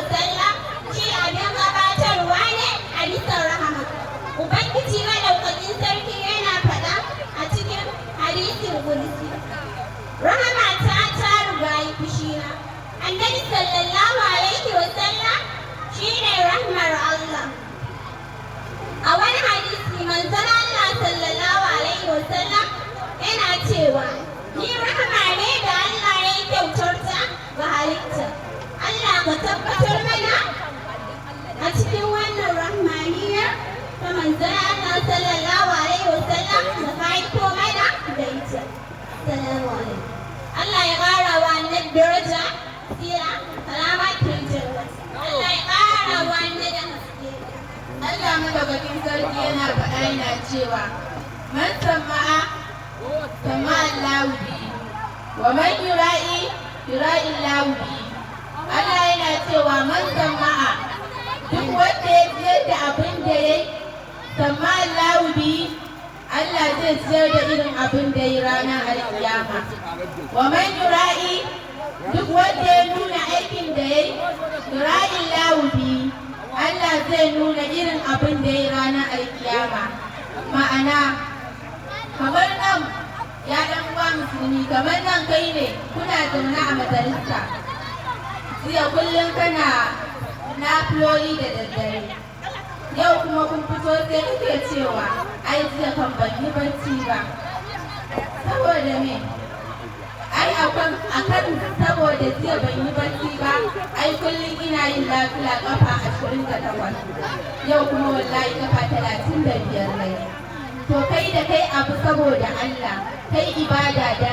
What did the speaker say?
wasallam shi abin gabatarwa ne a bisa rahama. Ubangiji Madaukakin Sarki yana faɗa a cikin hadisin qudsi: "Rahama ta ta rigayi fushina." Annabi sallallahu alaihi wasallam shine rahmar Allah. A wani hadisi, manzon Allah sallallahu alaihi wasallam yana cewa, "Ni rahama ne da Allah ya yi kyautar ta ga halitta." Allah ka tabbatar mana a cikin wannan rahmaniyar ta manzon Allah sallallahu alaihi wasallam da ka aiko mana da ita. Assalamu alaikum. Allah ya ƙara wa Annabi daraja, tsira, salamatul jannat. Allah ya ƙara wa Annabi haske. Allah Madaukakin Sarki yana faɗa, yana cewa: "Man samma'a samma'a Allahu bihi, wa man yura'i yura'i Allahu bihi." Allah yana cewa: "Man samma'a", duk wanda ya jiyar da abin da ya yi, "samma'a Allahu bihi", Allah zai jiyar da irin abin da ya yi ranar Alkiyama. "Wa man yura'i", duk wanda ya nuna aikin da ya yi, "yura'i Allahu bihi", Allah zai nuna irin abin da ya yi ranar Alkiyama. Ma'ana, kamar nan, ya ɗan uwa musulmi, kamar nan kai ne kuna zaune a majalisa. Jiya kullum kana nafiloli da daddare. Yau kuma kun fito, sai kake cewa, "Ai jiya kan ban yi bacci ba." Saboda me? Ai akan akan saboda jiya ban yi bacci ba, ai kullum ina yin nafila kafa 28. Yau kuma wallahi kafa 35 ne. To kai da kai abu saboda Allah, kai ibada da